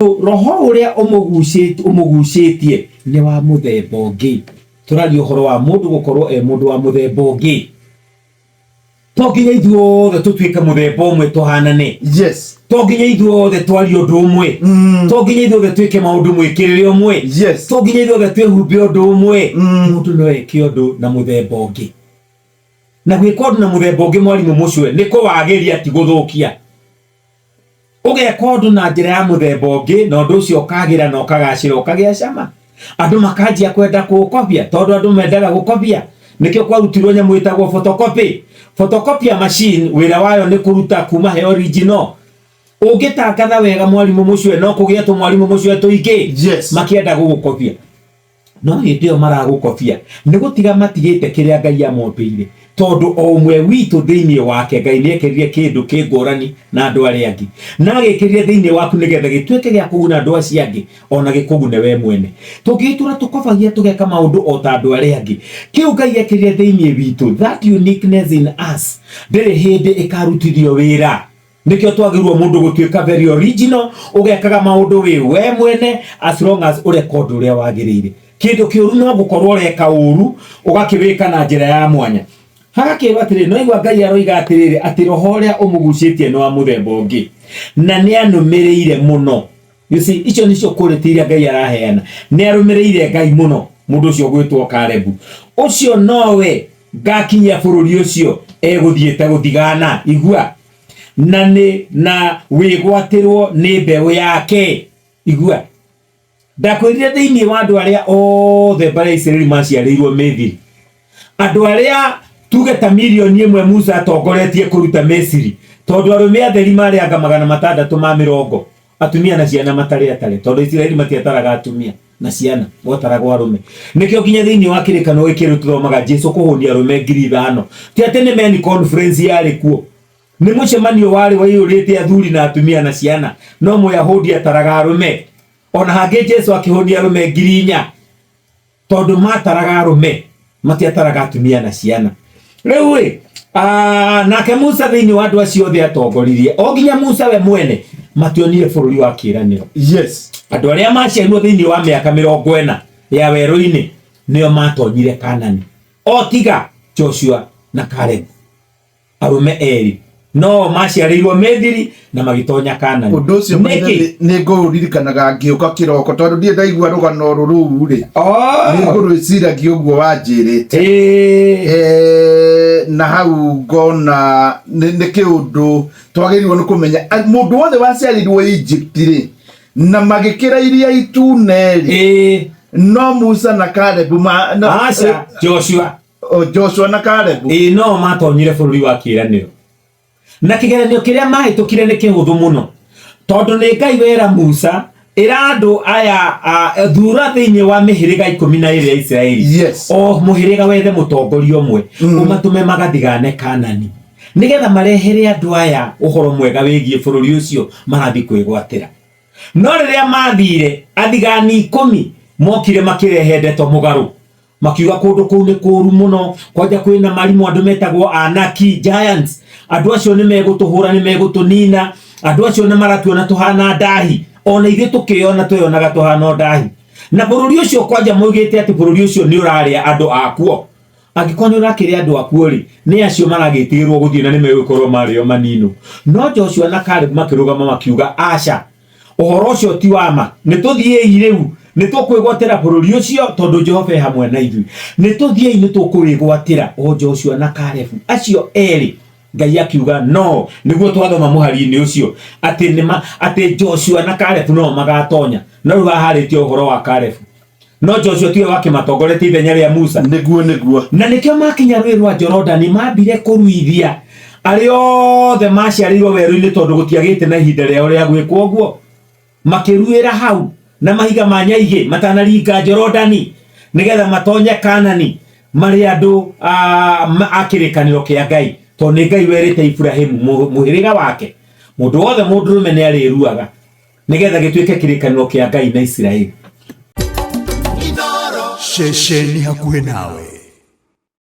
Roho ũrĩa ũmũgucĩtie nĩ wa mũthemba ũngĩ. Tũraria ũhoro wa mũndũ gũkorwo e mũndũ wa mũthemba ũngĩ. To nginya ithuothe tũtuĩke mũthemba ũmwe tũhanane. To nginya ithuothe twarie ũndũ ũmwe. To nginya ithuothe twĩke maũndũ mwĩkĩrĩre ũmwe. To nginya ithuothe twĩhumbe ũndũ ũmwe. Mũndũ no eke ũndũ na mũthemba ũngĩ. Na gwĩka ũndũ na mũthemba ũngĩ, mwarimũ mũcwe, nĩ kũwagĩria ti gũthũkia. Ũgeka ũndũ na njĩra ya mũthemba ũngĩ na ũndũ ũcio ũkagĩra na ũkagacĩra, ũkagĩa cama, andũ makanjia kwenda kũũkobia, tondũ andũ mendaga gũkobia. Nĩkĩo kwarutirwo nyamũ ĩtagwo photocopy. Photocopier machine wĩra wayo nĩ kũruta kuma he original. Ũngĩtangatha wega mwarimũ mũcwe, no kũgĩe tũmwarimũ mũcwe tũingĩ makĩenda gũgũkobia. No hĩndĩ ĩyo maragũkobia nĩ gũtiga matigĩte kĩrĩa Ngai amombĩire, tondũ o ũmwe witũ thĩinĩ wake Ngai nĩ ekĩrire kĩndũ kĩ ngũrani na andũ arĩa angĩ, na agĩkĩrire thĩinĩ waku nĩgetha gĩtuĩke gĩa kũguna andũ acio angĩ o na gĩkũgune we mwene. Tũngĩgĩtũra tũkobagia tũgeka maũndũ o ta andũ arĩa angĩ, kĩu Ngai ekĩrire thĩinĩ witũ, that uniqueness in us, ndĩrĩ hĩndĩ ĩkarutithio wĩra. Nĩkĩo twagĩrĩirwo mũndũ gũtuĩka very original, ũgekaga maũndũ wĩ we mwene as long as ũreka ũndũ ũrĩa wagĩrĩire. Kĩndũ kĩũru no gũkorwo ũreka ũru ũgakĩwĩka na njĩra ya mwanya. Hagakĩrwo atĩrĩrĩ, no igua Ngai aroiga atĩrĩrĩ, atĩ roho ũrĩa ũmũgucĩtie nĩ wa mũthemba ũngĩ na nĩ anũmĩrĩire mũno. You see, icio nĩcio quality iria Ngai araheana. Nĩ arũmĩrĩire Ngai mũno mũndũ ũcio ũgwĩtwo Kalebu. Ũcio nowe ngakinyia bũrũri ũcio egũthiĩte gũthigana. Igua, na nĩ na wĩgwatĩrwo nĩ mbeũ yake. Igua, ndakwĩrire thĩinĩ wa andũ arĩa othe mbarĩ ya Isiraeli maciarĩirwo Misiri, andũ arĩa tuge ta 1 million Musa atongoretie kũruta Misiri, tondũ arũme atheri marĩ anga 660, atumia na ciana matarĩ atare, tondũ Isiraeli matiataraga atumia na ciana, gwataragwo arũme. Nĩkĩo nginya thĩinĩ wa kĩrĩkanĩro gĩkĩ tũthomaga Jesu kũhũnia arũme 5,000. Ti atĩ nĩ men conference yarĩ kuo, nĩ mũcemanio warĩ waiyũrĩte athuri na atumia na ciana, no Mũyahudi ataraga arũme. Ona hangĩ Jesu akĩhũnia arũme 4,000, tondũ mataraga arũme, matiataraga atumia na ciana. Rĩu ĩ, nake Musa thĩinĩ wa andũ acio othe atongoririe, o nginya Musa we mwene, mationire bũrũri wa kĩĩranĩro. Andũ arĩa maciarirwo thĩinĩ wa mĩaka 40 ya werũ-inĩ nĩo matonyire Kanani, o tiga Joshua na Caleb, arũme erĩ no maciarĩirwo Mithiri na magĩtonya Kanani. Ũndũ ũcio Nĩkĩ? Nĩ ngũũririkanaga ngĩũka kĩroko, tondũ ndirĩ ndaigua rũgano rũrũ rĩ, nĩ ngũrwĩciragia ũguo wanjĩrĩte. Na hau ngona nĩ kĩũndũ twagĩrĩirwo nĩ kũmenya. Mũndũ wothe waciarĩirwo Egypt rĩ, na magĩkĩra Iria Itune rĩ, no Musa na Caleb Aca, Joshua. O, Joshua na Caleb. Ĩĩ, no matonyire bũrũri wa kĩĩranĩro. Na kĩgeranio kĩrĩa mahĩtũkire nĩ kĩhũthũ mũno, tondũ nĩ Ngai wera Musa, ĩra andũ aya, thura thĩinĩ wa mĩhĩrĩga 12 ya Isiraeli, o mũhĩrĩga wethe mũtongoria ũmwe, ũmatũme magathigane Kanani, nĩgetha marehere andũ aya ũhoro mwega wĩgiĩ bũrũri ũcio marathiĩ kwĩgwatĩra. No rĩrĩa mathire, athigani 10 mokire makĩrehe ndeto mũgarũ, makiuga kũndũ kũu nĩ kũũru mũno, kwanja kwĩna marimũ, andũ metagwo anaki giants, andũ acio nĩ megũtũhũra, nĩ megũtũnina, andũ acio nĩ maratuona tũhana ndahi, ona ithuĩ tũkĩyona tweyonaga tũhana o ndahi. Na bũrũri ũcio kwanja moigĩte atĩ bũrũri ũcio nĩ ũrarĩa andũ akuo. Angĩkorwo nĩ ũrakĩrĩa andũ akuo rĩ, nĩ acio maragĩtigĩrwo gũthiĩ na nĩ megũkorwo marĩo manino. No Joshua na Caleb makĩrũgama makiuga, aca, ũhoro ũcio ti wa ma, nĩ tũthiĩi rĩu, nĩ tũkwĩgwatĩra bũrũri ũcio, tondũ Jehova e hamwe na ithuĩ, nĩ tũthiĩi, nĩ tũkũwĩgwatĩra. O Joshua na Caleb acio erĩ, Ngai akiuga no nĩguo twathoma mũhari-inĩ ũcio atĩ nĩma atĩ Joshua na Caleb no magatonya. No rĩu haha harĩtie ũhoro wa Caleb, no Joshua tiwe wakĩmatongoretie ithenya rĩa Musa. Nĩguo, nĩguo. Na nĩkĩo makinya rũĩ rwa Jorodani mambire kũruithia arĩa othe maciarĩirwo werũ-inĩ, tondũ gũtiagĩte na ihinda rĩao rĩa gwĩkwo ũguo. Makĩruĩra hau na mahiga ma nyaigĩ matanaringa Jorodani, nĩgetha matonye Kanani marĩ andũ a kĩrĩkanĩro kĩa Ngai, tondũ nĩ Ngai werĩte Iburahĩmu mũhĩrĩga wake mũndũ wothe mũndũrũme nĩ arĩruaga, nĩgetha gĩtuĩke kĩrĩkanĩro kĩa Ngai na Isiraeli. Ceceni hakuhĩ nawe.